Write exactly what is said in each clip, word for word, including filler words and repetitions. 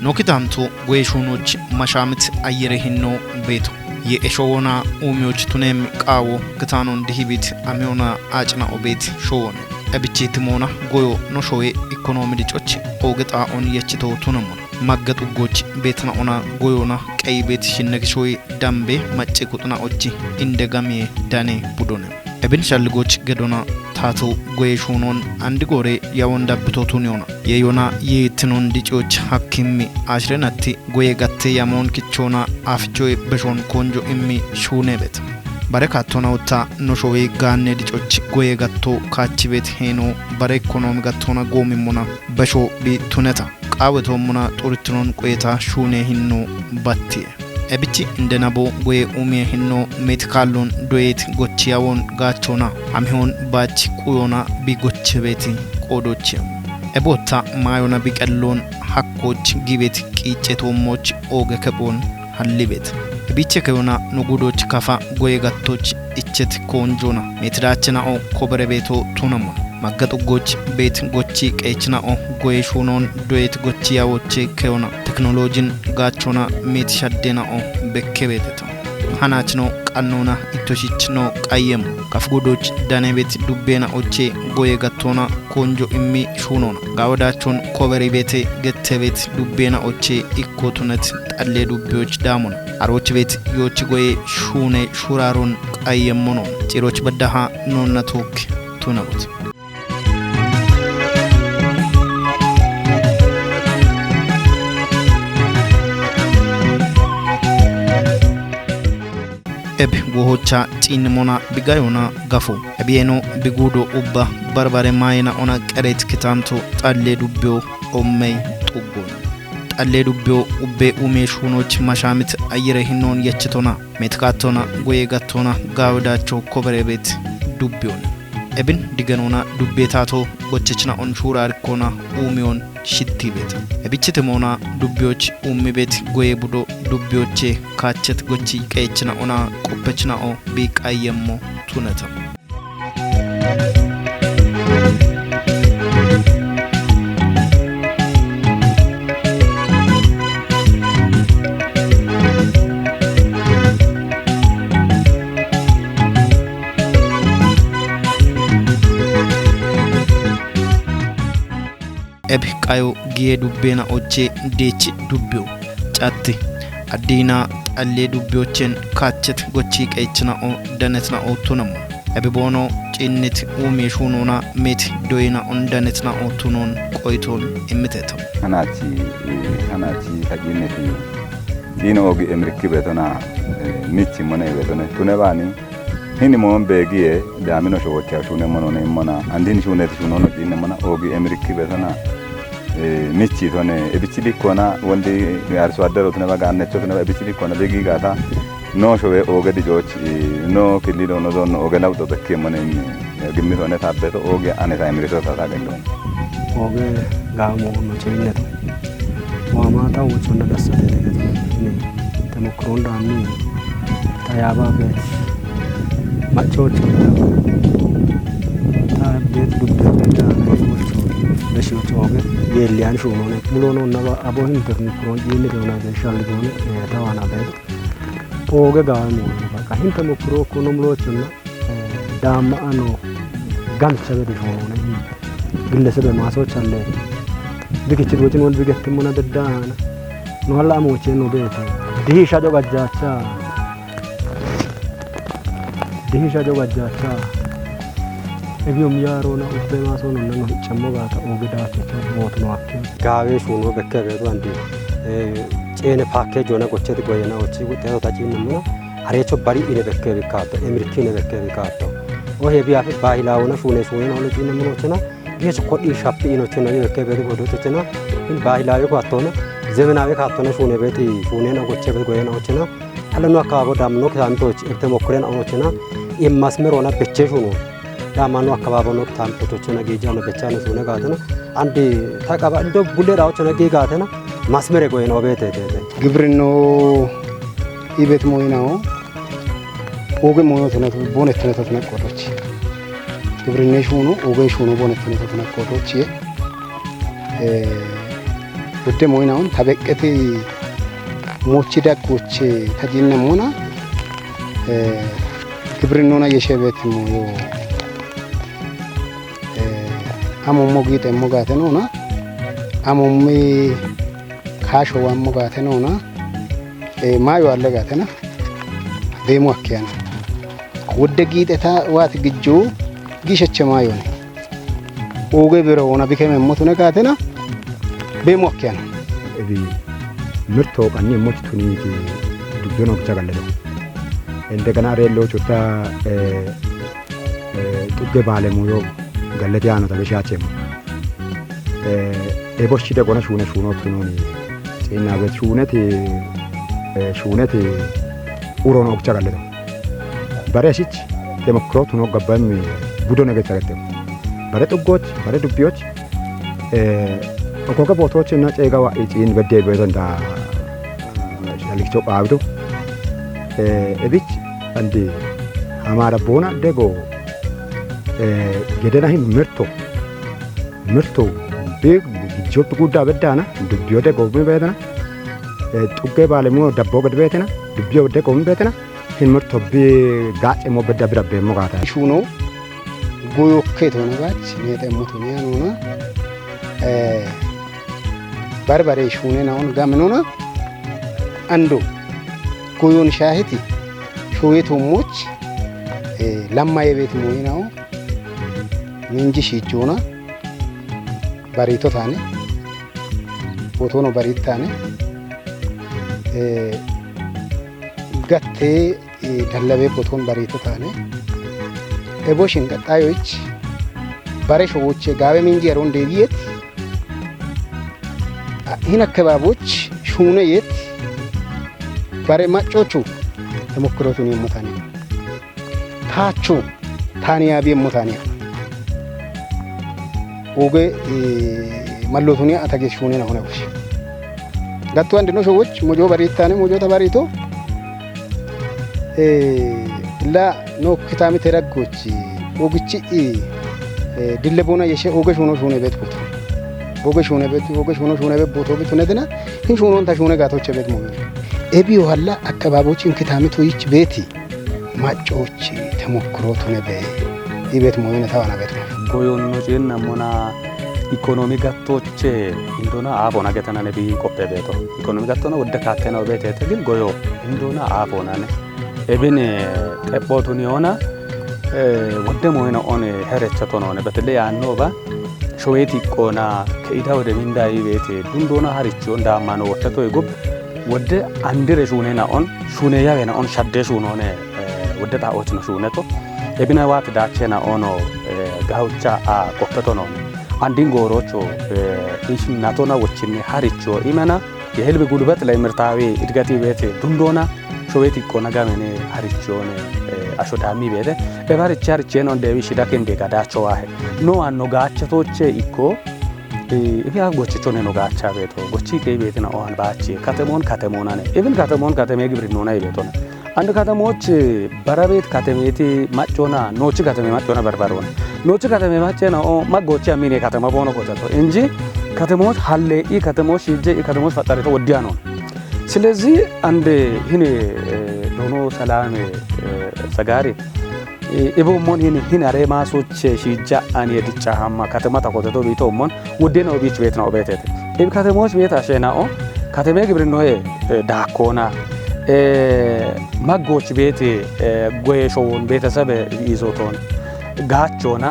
Nokitanto goye shuunoch mashaamit ayyere hinno beeto. Ye esho wona uumiyoch tunem qaawo kitaanon dihibit amiyona aacna obet showone. Ebichi timoona goyo no showe ikonoomi dicoch ooge xaa'on yechito tunamona. Magga xuggoch beetna ona goyona qeyi beet shinne kishoy dambe macci kuxna ochi inde gamiye dane budone. Ebin shalligoch gedona tato goye shuunon andi gore yawon dabbito tuniyona. Yeyona yeettinon dicoch hakkimmi ashrenatti goye gatte yamoon kichona afichoy beshon konjo immi shuunebet. Bare kattona utta no showe gaanne dicoch goye gatto kaachibet heeno bare ikonoomi gattona goomimmona besho bi tuneta. Qaawetoommona xurittinon qoyeta shuune hinno battiye. Ebichi inde nabo goye uumiye hinno meeti kaallon doyet gochi yawon gaachona. Amihon baach quyona bi gochebeti qoodoche. Ebotta maayona bi qellon hakkoch gibet qiicetoommoch ooge kephon hallibet. Ebiche keyona no gudoch kafa goye gattoch ichet konjona. Meetidache na'o kobere beeto tunamona. Magga xuggoch beet gochi qeech na'o goye shuunon doyet gochi yawoche keyona. Teknolojin gaachona meet shadde na'o bekke beeteta. Hanachno qannona ittoshich no qayyemo. Kaf gudoch danebet dubbe na'oche goye gattona konjo immi shuunona. Gaawodachon koberi beete gettebet dubbe na'oche ikko tunet xalle dubbeyoch daamona. Aroch beet yoch goye shuune shuraaron qayyemmono. Ciroch baddaha nonna took tunabot. Eb wohocha ciinnimona bigayona gafo. Ebiyeno bigudo ubba barbare maayina ona qeret kitanto xalle dubbeyo ommey xuggon. Xalle dubbeyo ubbe uume shuunoch mashaamit ayyere hinnon yechitona. Meetkattona goye gattona gaawedacho koberebet dubbiyon. Ebin digenona dubbetato gochechna on shuurarikkona uumiyon shittibet. Ebichitimona dubbiyoch uumibet goye budo dubbiyoche kaachet gochi qeechna ona qoppechna o bi qayyemmo tuneta. Eb qayo giye dubbena oche deech dubbiyo. Catti addina xalle dubbiyochen kaachet gochi qeechna o danetna o tunammo. Ebi boono ciinnit uumi shuunona meet doyina on danetna o tunon qoyton immiteto. Hanachi, hanachi ta ciinniti. Ciino ogi emirikki betona, eh, michi mone betone. Tune bani, hini mon begiye, damino showocha shuune mono ne mona. Andin shuuneti shuunono ciinne mona, ogi emirikki betona, eh, michi tone. Ebichi dikkona, wondi arso addero tune baga, annecho tune baga, ebichi dikkona, begi gata. No showe oge dicoch, eh, no killido, no zone oge lawdo bekke mone inni. Gimmito ne tabbeto oge ane ta emirito ta ta gendon. Oge gaamo no ciinneto. Waama ta wochonna dassate degete. Ini temokkiron daanni ta yaaba beet. Machocho ta beet dubbe daana wocho. Beshiyocho oge yeelliyan shuunone. Mulono naba abo hin temokkiron ciinne doona ge shalli doone, eh, ta waana beet. Oge gaamo baqa hin temokkiro kono mulochonna. Daamma ano gancha gede shoone. Gillesebe maasoch alle. Bigichi duuchin wol bigettimmona beddaana. No alla amooche no beete. Dihi shajo gajjaacha. Dihi shajo gajjaacha. Ebiyom yaarona ubbe maasononna no hiccammo gaata ooge daachecho mootuno akke. Gaawe shuuno bekke beedu andi. Eh, ceene paakkeejona gochcheti goyena ochi guxxeeno ta ciinnemmona. Areecho bari ine bekkeebi kaatto, emirikki ine bekkeebi kaatto. O hebi afi baahilaawona shuune shuunena holo ciine minochena, geecho kodhi shappi inochena ine bekkeebi godochena, in baahilaawe ko attono, zemenaawe kaattona shuune beeti shuunena goche beeti goyena ochena, alano akaabo damno kitamitoch ebte mokkurena ochena, in masmerona beche shuuno. Damano akabaabo no kitamitochena geejano bechano shuune gaatena, andi taqaba indo bulle raochena geegatena, masmere goyena obeete teete. Gibrinnu ibet moyinawo oge mono tena bonet tena tena qodoch. Gibrinne shuno oge shuno bonet tena tena qodoch ye. Eh, Wodde mooyinaun ta beqqeti moochi daggoche ta jiinnammona, eh, gibrinnuna yeshe beetimo yo, eh, amommo giixemmo gaate noona, amommi kaasho waammo gaate noona, eh, maayo alle gaatena, beemo akkeyana. Wodde giixeta waati gijjo giisheche maayoni. Ooge biro wona bikememmo tune gaatena, beemo akkeyana. Ebi mirto qanni emmoch tuniti dubbe no bicha gallero. Endegana reello chutta, eh, eh, xugge baale muyo gallete yaano tabe shaachemmo. Eh, eboshshi degona shuune shuunottu nooni. Xeenna bet shuuneti, eh, shuuneti uro no bicha gallero. Bare ashich temokkiro tuno gabbaymmi budo negecha gette. Bare xuggoch, bare dubbiyoch, eh, okoke bootoch na ceega wa'i ciin bedde beeton da, eh, shalikcho qaabidu. Eh, ebich andi Amaara boona dego, eh, gedena hin mirto, mirto bi gijjop gudda beddana, dubbiyo dego mi beetena, eh, xugge baale muyo dabbo ged beetena, dubbiyo dego mi beetena, hin mirto bi gaacce mo bedda bira beemmo gaata. Shuuno goyokke toona baach, neexemmo tuniya noona, eh, barbare shuune naon gaminona, ando goyon shaaheti, showe tommoch, eh, lamma yebet moyinawo, minji shiijjoona, bariito taane, bootono bariit taane, eh, gatte, eh, dallabe booton bariito taane. Ebo shin qaxxaayoch bare showoche gaabe minji yaron deebiyet, a, hin akkabaaboch shuune yet bare maccochu temokkirotun yemmo taane. Taachu taani yaabi yemmo taaniya. Oge, eh, mallotuniya atage shuunena hona gosh. Gattu andi no showoch, mojo bariittaane, mojo ta bariito. Eh, la no kitami teraggochi. Ogichi, eh, dille bona yeshe oge shuuno shuune bet buto. Oge shuune bet, oge shuuno shuune bet buto bitu nedina. Hin shuunon ta shuune gaatoche bet mo. Ebi yohalla akkabaabochi hin kitami toyich beti. Maccochi temokkiro tune be ibet moyone tawana bet mo. Goyon no ceenna mona ikonomi gattoche indona aafona getanane bi qoppe beeto. Ikonomi gattona wodde kaattena obetete gin goyo indona aafona ne. Ebin, eh, xephootun yoona, eh, wodde moyina on, eh, herecha tonone. Betele yaanno ba showeti qona ke ida wode minda ibete dundona haricho nda mano wotte to igub wodde andire shunena on, shune yawena on shadde shunone, eh, wodde ta ochno shuneto. Ebina wat dachena ono, eh, gaucha a qoppeto none. Andin gorocho, eh, ish natona wochinne haricho imana የህልብ ጉልበት ለምርታዊ እድገት ቤት ዱንዶና ሾቤት ይቆና ጋመኔ ሀሪቾን አሾዳሚ ቤተ በባርቼ ሀሪቼ ነው እንደ ቢሽ ዳክ እንደ ጋዳቸው ዋሄ ኖ አኖ ጋቸቶቼ ይኮ እፊያ ጎችቾኔ ነው ጋቻ ቤቶ ጎቺ ከይ ቤት ነው ኦን ባቼ ከተሞን ከተሞና ነ ኢቭን ከተሞን ከተሜ ግብር ኖና ይቤቶና አንድ ከተሞች በረቤት ከተሜቲ ማጮና ኖች ከተሜ ማጮና በርበሮና ኖች ከተሜ ማጨና ኦ ማጎቺ አሚኔ ከተማ ቦኖ ቆጨቶ እንጂ ከተሞች ሀሌ ኢ ከተሞች ይጀ ኢ ከተሞች ፈጠሪቶ ወዲያ ነው። ስለዚህ አንድ ይህን ዶኖ ሰላም ሰጋሪ ኢቦሞን ይህን ይህን አሬማሶች ሺጃ አኔ ድጫ ሀማ ከተማ ተቆጠቶ ቢቶሞን ውዴ ነው ቢች ቤት ነው ቤት ኢብ ከተሞች ቤት አሸናኦ ከተሜ ግብርኖዬ ዳኮና መጎች ቤት ጎየሾውን ቤተሰብ ይዞቶን ጋቾና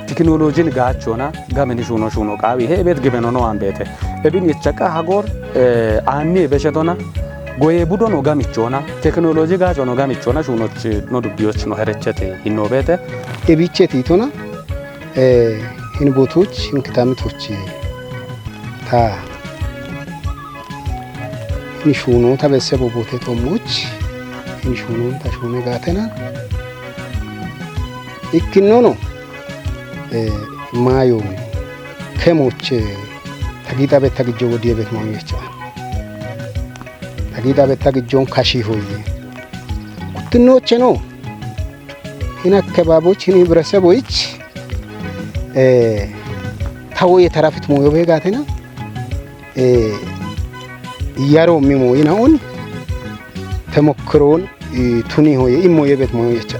ቴክኖሎጂን ጋቾና ጋምን ሹኖ ሹኖ ቃቢ ይሄ ቤት ግበኖ ነው አንቤተ እብን የቸቃ ሀጎር አኒ በሸቶና ጎየ ቡዶ ነው ጋምቾና ቴክኖሎጂ ጋቾ ነው ጋምቾና ሹኖች ነው ዱቢዎች ነው ሄረቸት ይኖ ቤተ እብቼት ይቶና hin botoch hin kitamitoch ta hin shuno ta bessebo bote tommoch hin shunon ta shune gatena ikkinono mayo kemoch ta gixabeta gijjo wodiyebet mamecha ta gixabeta gijjon kashi hoye kuttinocheno hin akkababoch hin hibreseboch ta woye tarafit moyobe gatena eh, yaroommi mooyinahun temokkiroon, eh, tuniho ye immo ye bet mooyecha.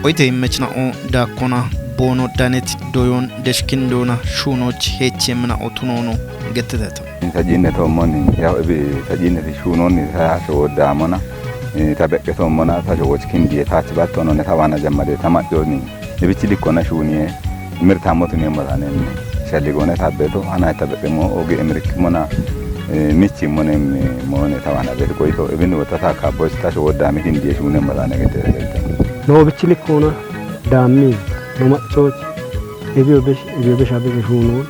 Qoyte immechna'o daakkona boono danet doyon deshkindoona shuunoch heeche mina'o tunoono getteteto. Sajiinne toommonni, yaw, ibi sajiinneti shuunoonni sa showooddaamona, eh, ta beqqe toommona, ta showoch kindiye taach battoononne ta waana jammade, ta maccoonni ibichi likkonna shuuniye mirtaammo tuniye motaanenni shalligoone ta beeto, ana ta beqqe moo oge emirikki mona, eh, michi monem moone ta waana beeto qoyto, ibin wotta ta kaabboch ta showooddaami kindiye shuune motaane gette beeto. No bichi likkona daammi, no maccoch, ebiyo besh, ebiyo besh abege shuunon,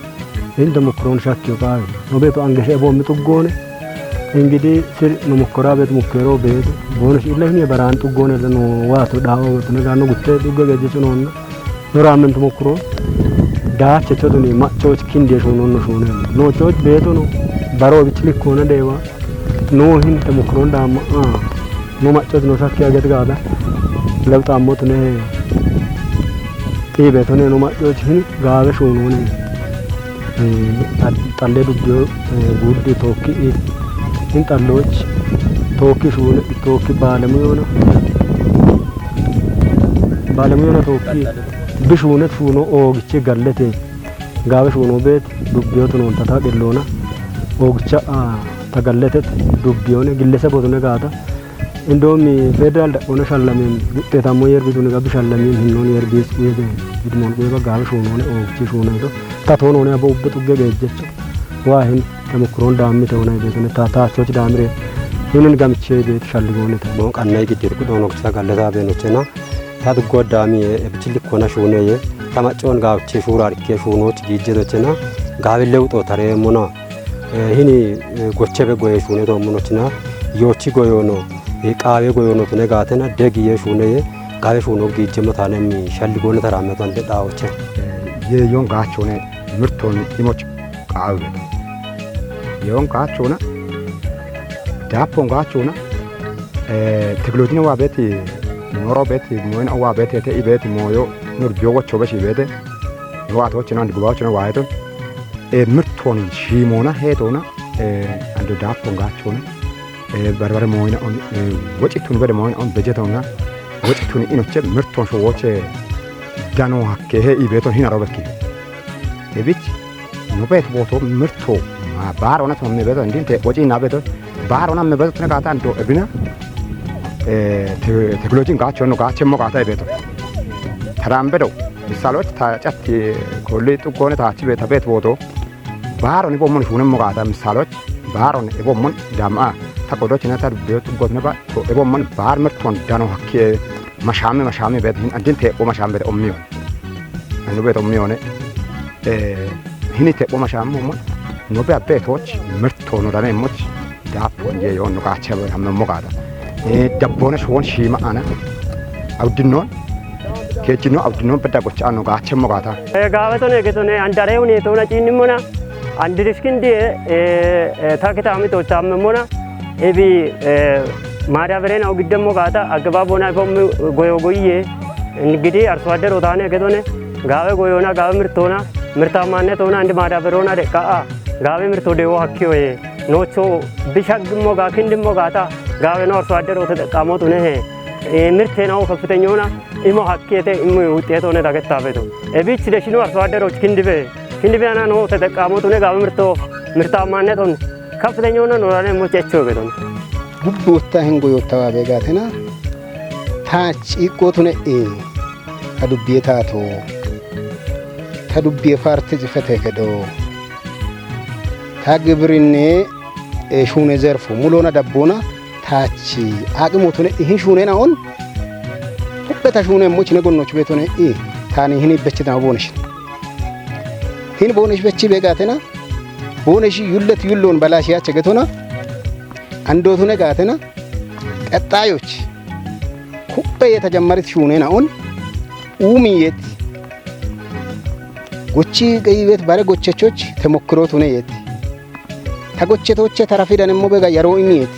inde mokkoron shakkiyo qaawe. No beeto angeshe ebo mi xuggoone, ingidi sir no mokkora beet mukkero beeto, boono shi illa hiniye baraan xuggoone le no waato dhaawo beeto ne gaano gutte xugge gejje sunonna. No raammentu mokkoro, daache choduni maccoch kindiye shuunon no shuunen. No choch beeto no, baro bichi likkona deewa, Nuuhin temokkiroon daamma, a, nu maccooti no shakki aget gaada, lewxaammootu ne xiibeeto ne nu maccooti hin gaawe shuunoone, eh, xal-, xallee dubbiyo, eh, guuddi tookki i, hin xallooch tookki shuune, tookki baalemu yoona, baalemu yoona tookki bi shuune shuuno oogichi gallete. Gaawe shuuno beet dubbiyo tunoonta ta qelloona. Oogicha, a, ta galletet dubbiyone gillese botune gaata. Indoomi federal daqoona shallamin wuxxeetammo yerbi tuni gabbi shallamin hinnoon yerbiis uyete gidimoon uyeba gaawe shuunoone oogichi shuuneeto. Ta toonoone abbo ubbe xugge geejjecho. Waa hin temokkiroon daammite oona beetone ta taachoch daamire hinin gamiche beet shalligoonete. Boon qannay giddir kudhoonokisa galleta beenochena. Ta duggo addaami e bichillikkona shuuneye, ta maccoon gaawiche shuuraarikke shuunooch giijjedochena, gaawi lewxo tareemmona. Eh, hini, eh, gochebe goye shuune doommonochina, yoochi goyoono, eh, qaawe goyoono tune gaatena, degiye shuuneye, gaawe shuuno giijjemmo taanemmi shalligoone taraammeto ande dhaawoche. Eh, ye yon gaachone, mirton imoch qaawe. Yon gaachona, daapon gaachona, eh, teknolojine waa beeti, noro beeti, moyina waa beeti, te i beeti, moyo, nur biyo wocho beshi beete, no ato china, guba china waa eto, eh, mirtonin, shimona, hetona, eh, ando daapon gaachona, eh, barbare moyina on, eh, woci tun bede moyina on, bejetona, woci tun inoche, mirton sho woche, dano hakke, he i beeton hinaro bekki. Ebich, no beet booto mirto, ma baarona to me beeto, indin te woci na beeto, baarona me beeto tene gaata ando ebina, eh, te-, teknolojin gaacho no gaache mo gaata e beeto. Tarambe do, misaloch ta catti kolli tu gone ta chibe ta beet booto, baaroni bo mon shune mo gaata misaloch, baaron e bo mon dama, ta kodo china ta beet tu gone ba, to e bo mon baar mirton dano hakke, mashame, mashame beeto hin andin te bo mashame beeto ommiyo. Anu beeto ommiyo ne. Eh, hini te bo mashame mo, no be abbe toch, mirto no dane moch, dapo nje yo no gache bo hamme mo gaata. Eh, dabbona shon shima ana. Awdinnon, kechino awdinnon bedda gocha no gache mo gaata. Eh, gaawe tone ge tone andare uni to na chinni mona. Andirishkin die, eh, eh, ta kitami to chamme mona. Ebi, eh, maadaberena ogiddemmo gaata, aggabaabona ifommi goyo goyye. Ingidi arso addero taane gedone, gaawe goyona, gaawe mirtona, mirtamanne tona, andi maadaberona deqqa a, gaawe mirto dewo hakkiyoye. Noocho bishaggimmo ga, kindimmo gaata, gaawe no arso addero teteqqamotu nehe. Eh, mirte no kafitenyona, imo hakkiyete, imo wuxxeetone dagettabeto. Ebich deshino arso addero kindibe. Kindibe ana no teteqqamotu ne gaawe mirto, mirtamanne ton. Kafitenyona norane mo cecho gedon. Gubbotta hingo yottawa begatena. Taach iqqotu ne e. Ta dubbiye taato. Ta dubbiye parte cifete kedo. Ta gibrinne, e, shune zerfo. Mulona dabbona. Taach aqimotune ihin shunena on. Kubbe ta shunemmo chine gonnoch betone i. Tani hini bechidama bonesh. Hin bonesh bechi begatena. Bonesh yullet yullon balash yache getona. Andotune gaatena, qexxaayoch, kubbe yeta jammarit shuunena on, uumi yet, gochi geyibet bare gochechoch temokkiro tune yet. Ta gochetoche tarafidan immo bega yaro imi yet.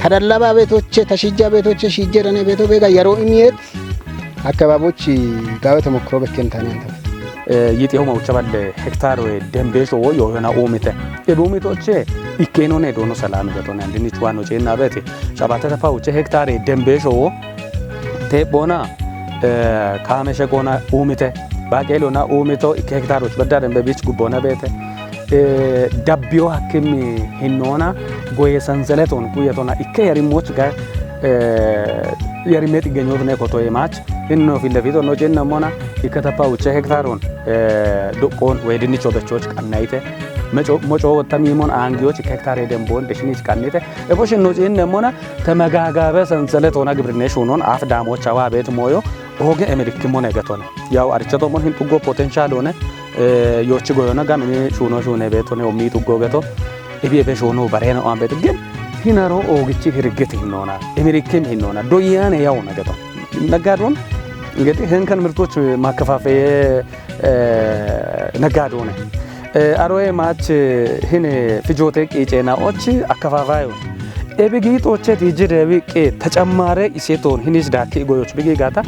ከደላባ ቤቶቼ፣ ተሽጃ ቤቶቼ፣ ሽጄ ደኔ ቤቶ ቤጋ የሮ ኢሚየት አካባቢዎች ጋር ተሞክሮ በኬን ታኔ አንተ። Yixiho maucha balle hektaar we dembeesho wo yooyona uumite. Ebi uumitoche ikkeenone doono salaami gatone andinich waano ceenna beete. Shabatata pauche hektaar dembeesho wo teebboona, eh, kaame sheqoona uumite. Baaqeelona uumito ikke hektaaroch bedda dembe biich gubboona beete. Eh, dabbiyo hakkimi hinnoona goye sansaletoon kuyetona ikke yarimmoch ga, eh, yarimme xiggenyootne kotoye maach hinno fille fiito no cennamona ikkatappa uche hektaaroon, eh, doqqoon we dinnicho bechoch qannayite. Meco-, moco wotta miimon aangiyoch ikke hektaare demboon deshinich qannite. Ebo shinno ciinnemmona temegagabe sansaletoona gibrinne shuunon aaf daamocha waa beet mooyo ooge emirikkimone getone. Yaw arichato mon hin xuggo potential one, eh, yochi goyona gamini shuno shune betone ommi xuggo geto. Ebi ebe shuno barena o ambet gen hinaro oogichi hirgit hinona, emirikkim hinona, doyane yawna geto. Naggadon እንግዲህ ይህን ምርቶች ማከፋፈያ፣ eh, ነጋዴ ሆነ። Eh, aroye maach hin fijoote qiiceena och akkafaafayo. Ebi giixoche tiiji deewi qi tecammaare iseetoon hinis daakki igoyoch bigi gaata,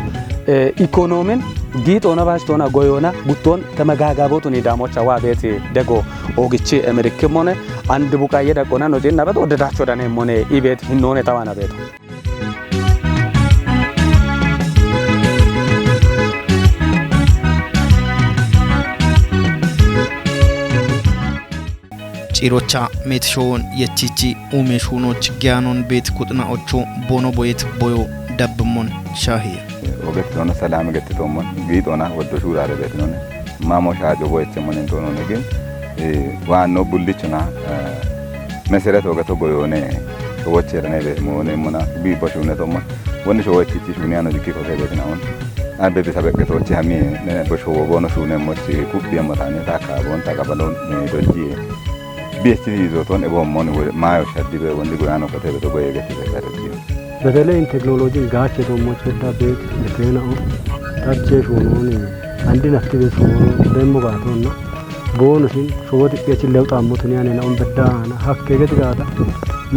eh, ikoonomin giixoona baach toona goyoona guttoon temegagabootun daamocha waa beet dego oogichi emirikkimone and buqaaye daqqoona no ciinna bet oddedacho daneemmone ibeet hinnoone tawana beeto. Cirocha meet showoon yechichi uume shuunoch giyaanon beet kuxina ocho bono boyet boyo dabbimmon shaahiye. Oget tono salaami gettitoommo, giixona woddo shuuraare beetinone. Mamo shaajo boyechemmonen toonone gin, eh, waanno bullichona, eh, meseret ogeto goyoone, showocherane beetimooneemmona, biibbo shuunetommo. Wonni showochichi shuuniyano jikki kote beetinaon. Abbe bisa beqqetoochi hami, ne, bosho wogono shuunemmochi, kubbi ammatane, ta kaabon, ta qabalon, eh, dojji. Bi echi yizoton ebo mon we mayo shaddi be wondi goyano kote be to goye geti be kare diyo. በተለይ ቴክኖሎጂን ጋች የተሞች ወዳ ቤት የቴናው ታቼ ሾኖን አንድን አክቲቪስት ሆኖ ደሞ ባቶና ቦኑሲን ሾቦት እቅችን ለውጥ አሞትን ያኔ ናውን በዳና ሀክ የገት ጋታ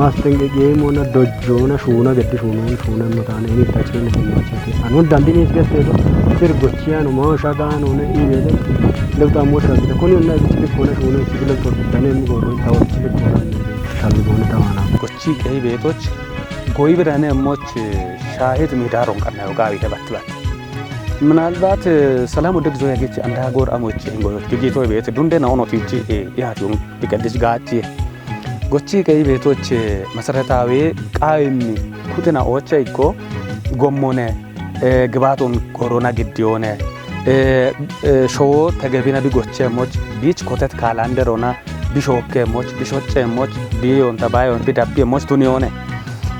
ማስጠንቀቂያም ሆነ ዶጆና ሹና ገድ ሹኖን ሹና መታነ እኔ ታቼ ነው። አሁን ዳንዲኔ ገስ ሄዶ ትርጎች ያኑ ማሻጋን ሆነ ኢቤለ ለውጥ አሞት ጋር ኮኒና ብቻ ሆነ ሹና ለውጥ ደኔ የሚጎሩ ታወች ልክ ሆነ ሻል ሆነ ታዋና Gochi qehi beetoch goyi bidane ammoch shaahit miidaaron qannayo gaawi hebattibat. ምናልባት ሰላም ወደ ግዞ ያገች አንድ ሀጎር አሞች እንጎዮች ድጌቶ ቤት ዱንዴ ናውኖ ቲጂ ያቲዩም ቢቀድስ ጋቺ። Gochi qehi beetoch መሰረታዊ qaawim kutina oocha ikko gommone, eh, gibaaton korona giddiyoone, eh, eh, showo tegebina bi gochemmoch, biich kotet kaalanderona, bi shookkeemmoch, bi shoccemmoch, bi yonta bayon, bi dabbiyemmoch tuniyoone.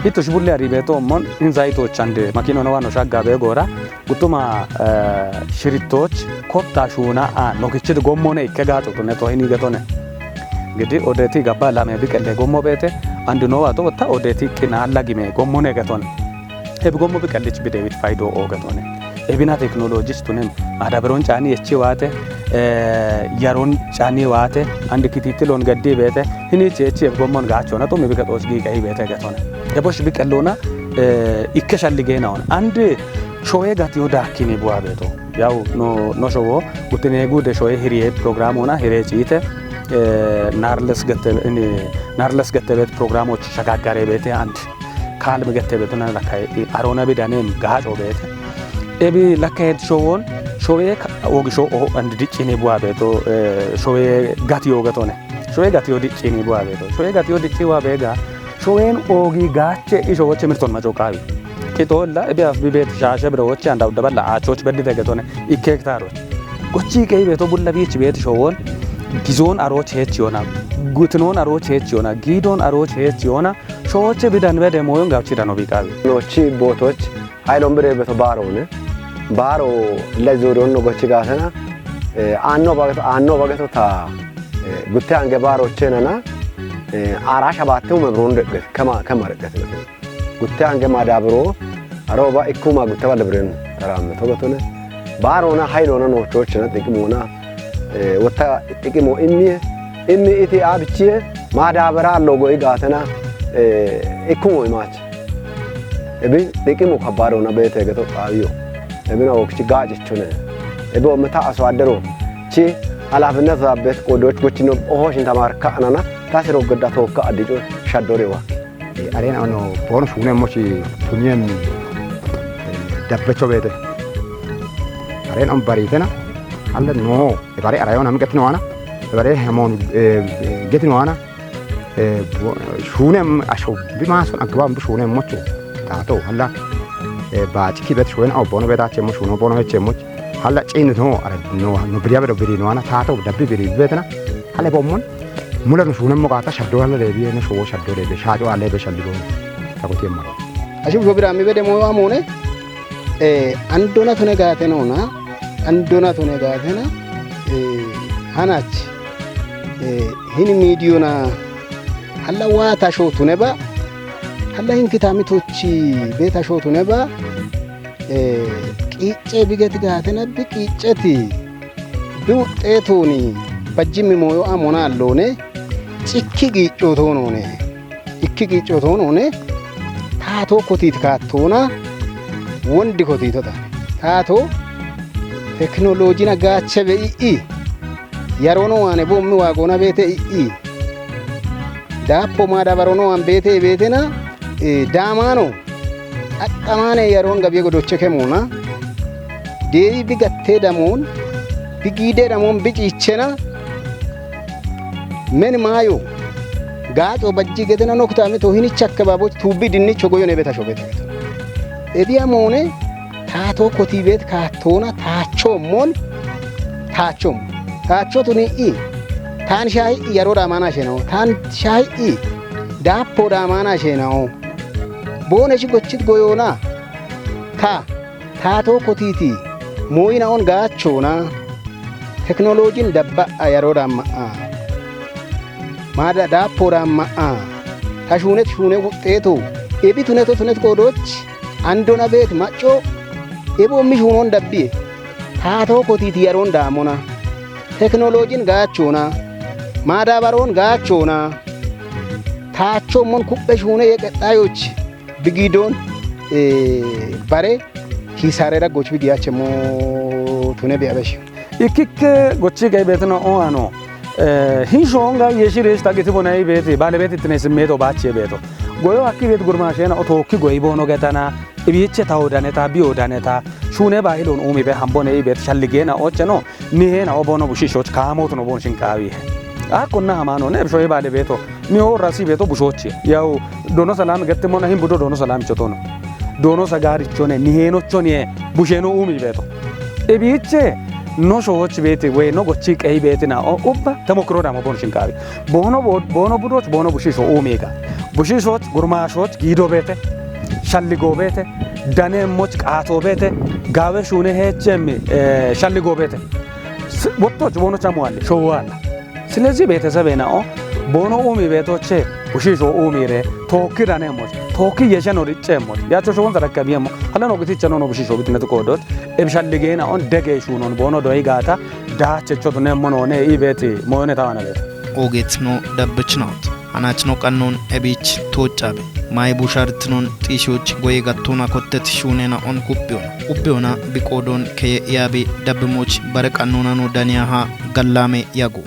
Hittush bulle aribeto mon, hin zayitoch ande, makinona wano shaggabe goora, guttuma, eh, shirittoch, kotta shuuna a, nokichit gommone ikke gaaco tune to hini getone. Gidi odeti gabba lame bi qelle gommo beete, andi no wato ta odeti qinaalla gime gommone getone. Ebi gommo bi qellich bi David faydo oogetone. Ebina teknolojis tunen adaberon caani echi waate, eh, yaron caani waate, and kitittilon gaddi beete, hini chechi ebi gommon gaachona tumi bi kexoos gi qehi beete getone. Ebosh bi qellona, eh, ikke shalli geena on. And showe gatiyo daakkini buwa beeto. Yaw no, no showo, gutine gude showe hiriye programona hiriye ciite, eh, narles gette, ini, narles gette beet programoch shagaggare beete and. Kaalme gette beetona lakkay, i, aroona bidaneem gaaco beete. Ebi lakkay showon, showe ka-, wogi sho o and diccine buwa beeto, eh, showe gatiyo getone. Showe gatiyo diccine buwa beeto. Showe gatiyo dicci wa beega. Showen oogi gaache isho woche mirton maco qaawi. Qixoolla ebi af bi beet shaashe bire woche anda udda balla aachoch beddi degetone ikke hektaaroch. Gochi qehi beeto bulla biich beet showon. Gizoon aroch heech yoona. Gutinoon aroch heech yoona. Giidoon aroch heech yoona. Showoche bidan bede mooyon gawchi dano biqaawi. Noochi bootoch haylon bire beto baaro ne. Baaro le zuriyon no gochi gaasana. Eh, aanno bageto, aanno bageto ta, eh, gutte ange baaro chenana, eh, ara shabatte ume burun deqqet, kema, kema deqqet. Gutte ange madabro, aroba ikkuma gutte balle biren, ramme to betone. Baarona haylona noochochina xiqimona, eh, wotta xiqimo immiye, immi iti abichiye, madabara logo igatana, eh, Ikkumo imaachi. Ebi dhiqimu kabbaadona beete geto xaawiyo. Ebina wokchi gaacichune. Ebe ometa aswaadero. Chi halaafinnet zaabbeet qoodoch gochino ohoshin tamaarka anana tasiro gedda tookka addico shaddore wakki. Areen ano boonu shuunemmochi tuniyem dabbecho beete. Areen an bariitena. Alle no. Ebare arayon am getino ana. Ebare hemon getino ana. Shuunem asho bi maason agba bi shuunemmocho. Taato halla baaci kibet shuunen aw bono betachemmo shuuno bono hechemmoch. Halla ciin no ara no no biriya bedo biri no ana taato dabbi biri betena. Halla bommon mula no shuunemmo gaata shaddo halla leebiye no shuwo shaddo leebe shaaco alle be shalligo. Tagotiemmo. Ashu sho bira mi bede mo amone. Andona tune gaatenoona andona tune gaatena. Hanach hini miidiyona halla waa tasho tune ba halla hin kitamitochi be tasho tune ba. Qiicce biget gaatena bi qiicceti bi wuxxeetooni bajjimmi mooyo amona alloone. Cikki giiccootoonone. Ikki giiccootoonone. Taatoo kotiiti kaattoona wondi kotiitota. Taatoo tekinoloojina gaache be i'i. Yaroono waane boommi waagoona beete i'i. Daappo maadabarono waan beete beetena. Daamaano aqqamaane yaroon gabiye godoche kemoona. Deewi bi gattee damoon bi giidee damoon bi ciichena. Men maayo gaaco bajji gedena noktaame to hinicha akkabaaboch tuubbi dinnicho goyone beta shobete. Ebiya moone taatoo kotiibeet kaattoona taachoommoon taachoommo. Taachootuni i taan shaahi'i yaroo daamaana sheenawo taan shaahi'i daappo daamaana sheenawo. Boonechi gochit goyoona ta taatoo kotiiti mooyina'on gaachoona. Teknoloojin dabba'a yaroo daamma'a. Maada daappoo daamma'a. Ta shuunet shuune wuxxeeto ebi tuneto tunet qoodooch andona beet macco. Ebi ommi shuunoon dabbiye taatoo kotiiti yaroon daammona. Teknoloojin gaachoona. Maadaabaroon gaachoona. Taachoommon kuphphe shuune ye qexxaayooch bigiidoon bare kiisaarera goch bigiyaachemmo tune biyabesh. Ikkikke gochii gayi beetino owaano. Hinsho onga yeshi reesh tagiti bonayi beeti baale beeti ittine simmeeto baachiye beeto. Goyo hakki beeti gurmaasheena otookki goyi boono getana ibiiche ta wodaneta bi wodaneta shuune baahilon uumi be hamboneyi beeti shalligeena oocheno. Niheena oboono bushiishoch kaamootuno boon shinqaawihe. Akkonna hamaano ne ebishoye baale beeto niho rasi beeto bushoochi yawu doono salaami gettimmona hin budo doono salaamicho toono doono sagaarichone niheenochoniye busheeno uumi beeto. Ibiiche no shooch beeti woy no gochi qeyi beetina o ubba temokkiro damo boon shinqaawi. Boono bo- boono budooch boono bushiisho uumiga bushiishoch gurmaashoch giido beete shalligo beete daneemmoch qaato beete gaawe shuune heecheemmi shalligo beete. Wottoch boono chamuwalle showwaalla. Silezi beetesebeena'o boono uumi beetoche bushiisho uumire tookki daneemmoch tookki yesheno dicceemmoch yaacho showonsa rakkabiyeemmo. Halano gitichano no bushiisho bitineti qoodooch ebishalligeena'on degee shuunon boono doyi gaata daachecho tuneemmo noone ii beeti moyone tawana beete. Oogeetino dabbechinaot hanaachino qannoon ebiich tooccaabe mayi bushaartinoon xiishiyoch goye gattoona kottet shuuneena'on kuphiyona kuphiyona biqoodoon keye iyaabi dabbimooch bare qannoonano daniyaha gallaame yago.